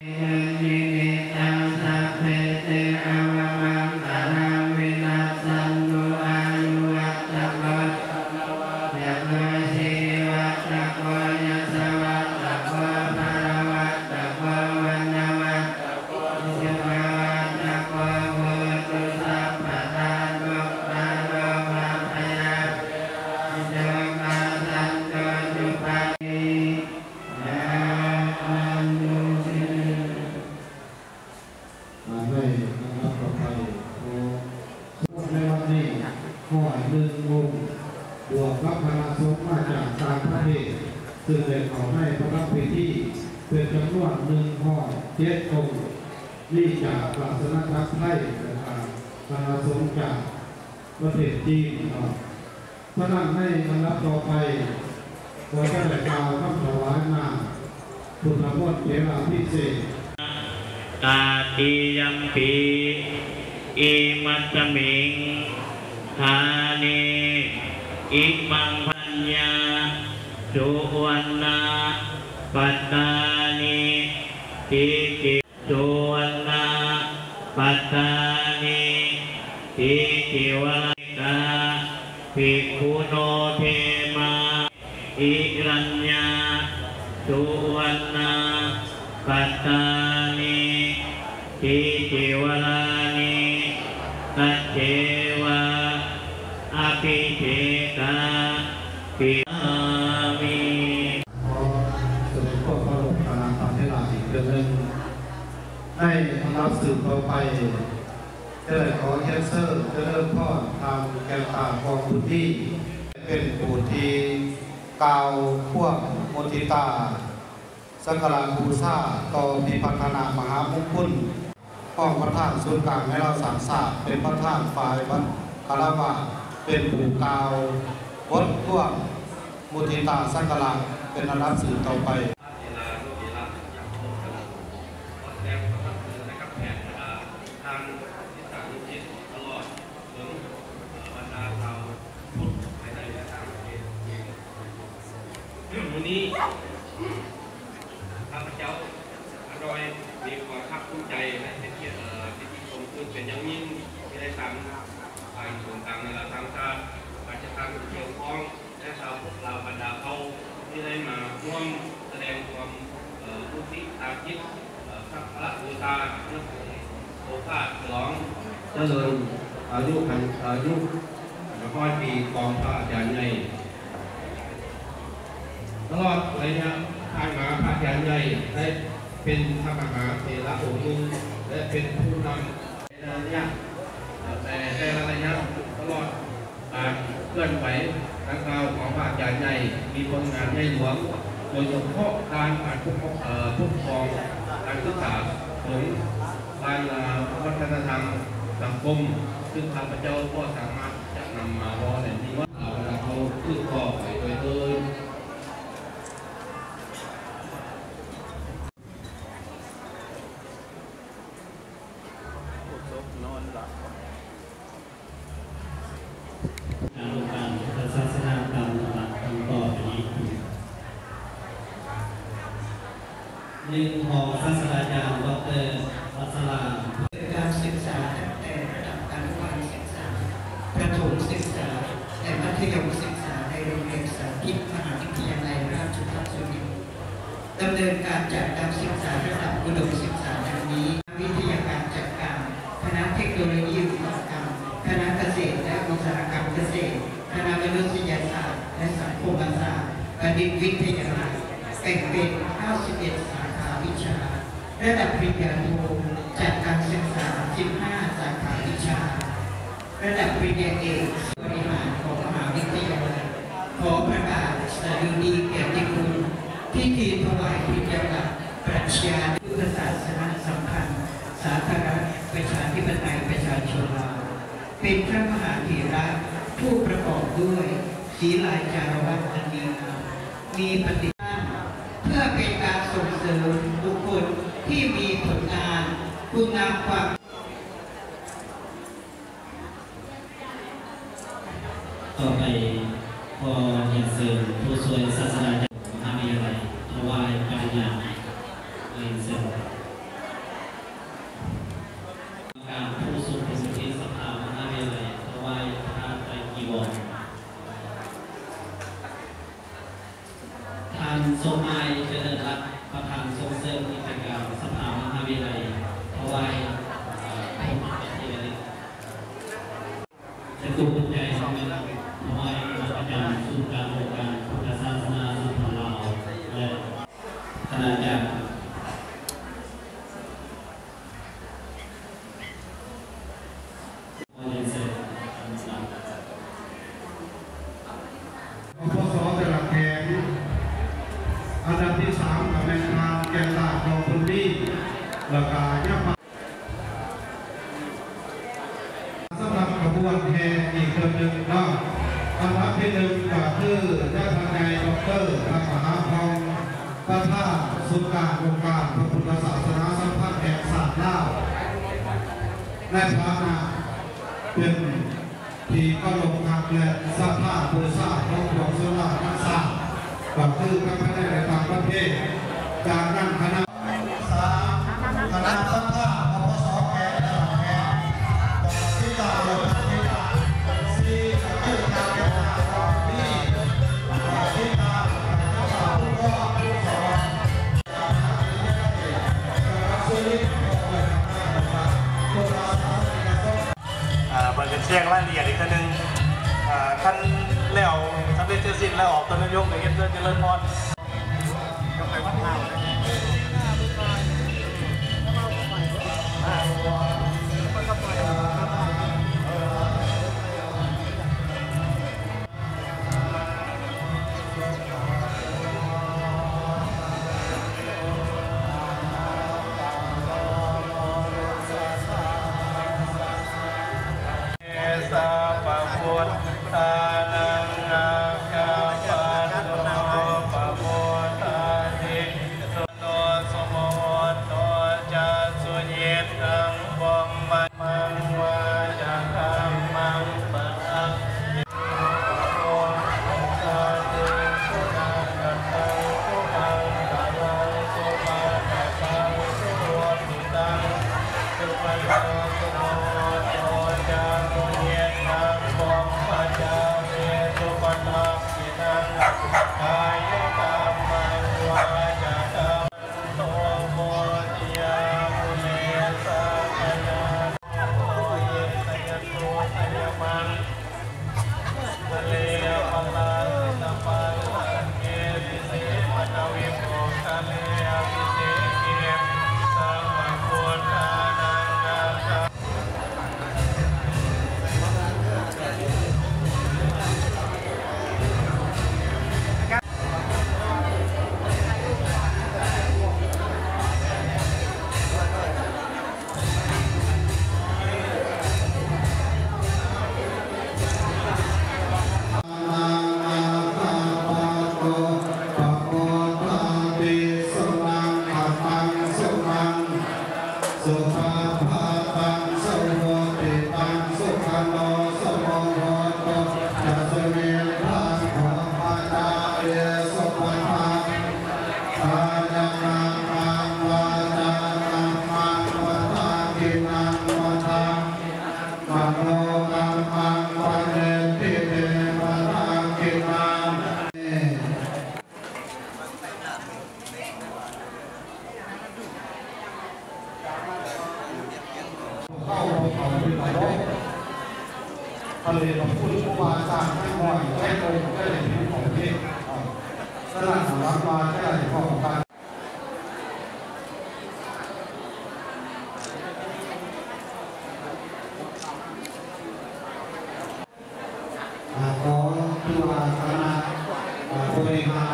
Nimitā sabbīti avamaṅgalā vinassantu, āyuvaḍḍhako bhavavaḍḍhako sirivaḍḍhako yasavaḍḍhako balavaḍḍhako vaṇṇavaḍḍhako sukhavaḍḍhako hotu sabbadā. Dukkharogabhayā verā sokā sattu cupaddavā ໃນລຳດັບຕໍ່ໄປ ຂໍສວດໃນວັນນີ້ ຮ້ອຍໜຶ່ງອົງ ບວກກັບຄະນະສົງມາຈາກຕ່າງປະເທດ ຊຶ່ງໄດ້ເຂົ້າໃນພະທຳພິທີເປັນຈຳນວນໜຶ່ງຮ້ອຍເຈັດອົງ ນີ້ຈາກລາຊະອານາຈັກໄທ ແລະ ຄະນະສົງຈາກປະເທດຈີນເນາະ. ສະນັ້ນ ໃນລຳດັບຕໍ່ໄປ ກໍຈະໄດ້ກ່າວຄຳຖວາຍນ້ຳພຸດທະມົນເຖລາພິເສກ. Tatiyampi imasmiṃ ṭhāne imaṃ bhaññā suvaṇṇapattāni tīti suvaṇṇapattāni tītivaraṃ. Bhikkhuno khema iraññā suvaṇṇapattāni tītivarāni tatheva abhikkhettapi gacchāmi. ຂໍສະເໜີຄວາມເຄົາລົບຕໍ່ຄະນະພະເຖລະອີກເທື່ອໜຶ່ງ. ໃນລຳດັບສືບຕໍ່ໄປ ຈະໄດ້ຂໍຮຽນເຊີນຈະເລີນພອນທ່ານແກ່ນຕາ ກອງບຸນດີ ເປັນຜູ້ທີ່ກ່າວຄວາມມຸທິຕາສັກກາລະບູຊາຕໍ່ພິພັກຄະນະມະຫາມຸງຄຸນ ຮອງປະທານສູນກາງແມ່ລາວສ້າງຊາດ ເປັນປະທານຝ່າຍຄາລະວະ ເປັນຜູ້ກ່າວບົດຄວາມມຸທິຕາສັກກາລະ ເປັນລຳດັບສືບຕໍ່ໄປ. ເວລາເວລາຈະເຂົ້າກັນ ຂໍສະແດງຄວາມຮັບຖືໃຫ້ກັບແຂກບັນດາທ່ານ ສິດສານຸສິດ ຕະຫຼອດເຖິງ ເອີ ບັນດາຊາວພຸດພາຍໃນ ແລະ ຕ່າງປະເທດ. ມື້ນີ້ ຂ້າພະເຈົ້າ ອານ້ອຍ ມີຄວາມພາກພູມໃຈ ແລະ ເປັນກຽດ ເອີ ເປັນທີ່ຊົມຊື່ນເປັນຢ່າງຍິ່ງ ທີ່ໄດ້ຕາມຜ່ານສູນກາງແມ່ລາວສ້າງຊາດ ການຈັດຕັ້ງທີ່ກ່ຽວຂ້ອງ ແລະ ຊາວພຸດລາວບັນດາເຜົ່າທີ່ໄດ້ມາຮ່ວມສະແດງຄວາມ ເອີ ມຸທິຕາຈິດ ເອີ ສັກກາລະບູຊາ ນຶກເຖິງໂອກາດສະຫຼອງຈະເລີນອາຍຸ ອາຍຸຮ້ອຍປີຂອງພະອາຈານໃຫຍ່. ຕະຫຼອດໄລຍະຜ່ານມາ ພະອາຈານໃຫຍ່ໄດ້ເປັນພະມະຫາເຖລະອົງໜຶ່ງ ແລະ ເປັນຜູ້ນຳ ໃນໄລຍະ ແຕ່ ແຕ່ລະໄລຍະຕະຫຼອດການເຄື່ອນໄຫວດັ່ງກ່າວຂອງພະອາຈານໃຫຍ່ ມີຜົນງານໃຫຍ່ຫຼວງ ໂດຍສະເພາະດ້ານການປົກ ເອີ ປົກຄອງ, ການສຶກສາສົງ, ດ້ານ ເອີ ວັດທະນະທຳ, ສັງຄົມ ຊຶ່ງຂ້າພະເຈົ້າກໍສາມາດຈະນຳມາເວົ້າໃນນີ້ວ່າ ເຮົາສືບຕໍ່ໄປໂດຍເທີ້ນ. ການອົງການພຸດທະສາສະໜາຕາມລຳດັບດັ່ງຕໍ່ໄປນີ້. ໜຶ່ງ ຮອງສາດສະດາຈານ ດອກເຕີ ວັດສະລາ ການສຶກສາຕັ້ງແຕ່ລະດັບອະນຸບານສຶກສາ, ປະຖົມສຶກສາ ແລະ ມັດທະຍົມສຶກສາ ໃນໂຮງຮຽນສາທິດມະຫາວິທະຍາໄລລາຊະພັດສຸລິດ. ດຳເນີນການຈັດການສຶກສາລະດັບອຸດົມສຶກສາດັ່ງນີ້: ວິທະຍາການຈັດການ, ຄະນະເທັກໂນໂລຢີອຸດສາຫະກຳ, ຄະນະກະເສດ ແລະ ອຸດສາຫະກຳກະເສດ, ຄະນະມະນຸດສະຍະສາດ ແລະ ສັງຄົມມະສາດ, ບັນດິດວິທະຍາໄລ, ແບ່ງເປັນ ເກົ້າສິບເອັດ ສາຂາວິຊາ. ລະດັບປະລິນຍາໂທ ຈັດການສຶກສາ ສິບຫ້າ ສາຂາວິຊາ. ລະດັບປະລິນຍາເອກ ບໍລິຫານຂອງມະຫາວິທະຍາໄລ ຂໍປະກາດສະດຸດີກຽດຕິຄຸນ ພິທີຖວາຍປະລິນຍາບັດ ປະຊາ ພຸດທະສາສະນະສຳພັນ ສາທາລະນະລັດ ປະຊາທິປະໄຕ ປະຊາຊົນລາວ ເປັນພະມະຫາເຖລະຜູ້ປະກອບດ້ວຍສີລາຈາລະວັດອັນດີງາມ ມີປະຕິ ເພື່ອເປັນການສົ່ງເສີມບຸກຄົນທີ່ມີຜົນງານ ຄຸນງາມຄວາມ ຕໍ່ໄປ ຂໍຮຽນເຊີນຜູ້ຊ່ວຍສາດສະດາຈານມະຫາວິທະຍາໄລ ຖວາຍປະລິນຍາ ເລີຍເຊີນ. ສົມໝາຍ ຈະເລີນລັດ ປະທານສົ່ງເສີມກິດຈະການສະພາມະຫາວິທະຍາໄລ ຖວາຍ ເອີ ເປັນທີ່ລະລຶກ. ຈະຕູກໃຫຍ່ສອງເຫຼັ້ມ ຖວາຍພະປະຈຳສູນກາງອົງການພຸດທະສາສະໜາສາກົນລາວ ແລະ ຄະນະອາຈານ. ປປສ ຈະລັບແທນ ອັນດັບທີສາມ ກໍແມ່ນທ່ານ ແກ່ນຕາ ທອງບຸນມີ ແລ້ວກໍຍາມ ສຳລັບຂະບວນແຫ່ອີກເທື່ອໜຶ່ງເນາະ ອັນດັບທີໜຶ່ງກໍຄື ຍາທ່ານໃຫຍ່ ດອກເຕີ ທັກມະຫາຜ່ອງ ປະທານສູນກາງອົງການພະພຸດທະສາສະໜາສຳພັນແຫ່ງຊາດລາວ ໃນຖານະເປັນທີ່ເຄົາລົບຮັກ ແລະ ສັດທາບູຊາຂອງພວກຊົນລາວທັງຊາດ ກໍຄືທັງພາຍໃນ ແລະ ຕ່າງປະເທດ. ຈາກນັ້ນຄະນະ ສາມ ຄະນະສັດທາ ປປສ ແຂວງ ແຂວງ ຕິດຕາມ ຕິດຕາມ ສີ່ ຕິດຕາມ ຕິດຕາມ ອ່າ ເພິ່ນກໍແຈ້ງລາຍລະອຽດອີກເທື່ອໜຶ່ງ ອ່າ ຄັນແລ້ວ ຄັນໄດ້ເສັດສິ້ນແລ້ວອອກຕົ້ນນາຍົກ ກໍເຮັດເພື່ອຈະເລີນພອນ. ເມ ສັບພະພຸດທານັງ ອາກາປະໂຕ ປະໂມທາຕິ ໂນ ສຸໂມໂຫໂຕ ຈະ ສຸຍິດທັງ ບົມມະ ມັງ ວາຈາກັມມັງ ປະທັກ ສາທຸ ສຸນັກຂັດຕັງ ສຸມັງຄະລັງ ສຸປັດຕະກັງ ສຸໂຫຕິຕັງ ສຸພັນໂນ ສຸໂມໂຫໂຕ ຈະ ສຸຍິດທັງ ບົມມະຈາລີ ສຸປະທັກ ເຮົາບໍ່ເຂົ້າໄປເລີຍ ພະເດຊພະຄຸນ ຄູບາອາຈານ ໃນຫ້ອຍ ໃນອົງ ໃນເຂດຂອງເທບ ສະນັ້ນ ຫວັງວ່າຈະໄດ້ພ້ອມກັນ. ອ່າ ຂໍຖືວ່າຄະນະ ອ່າ ບໍລິຫານ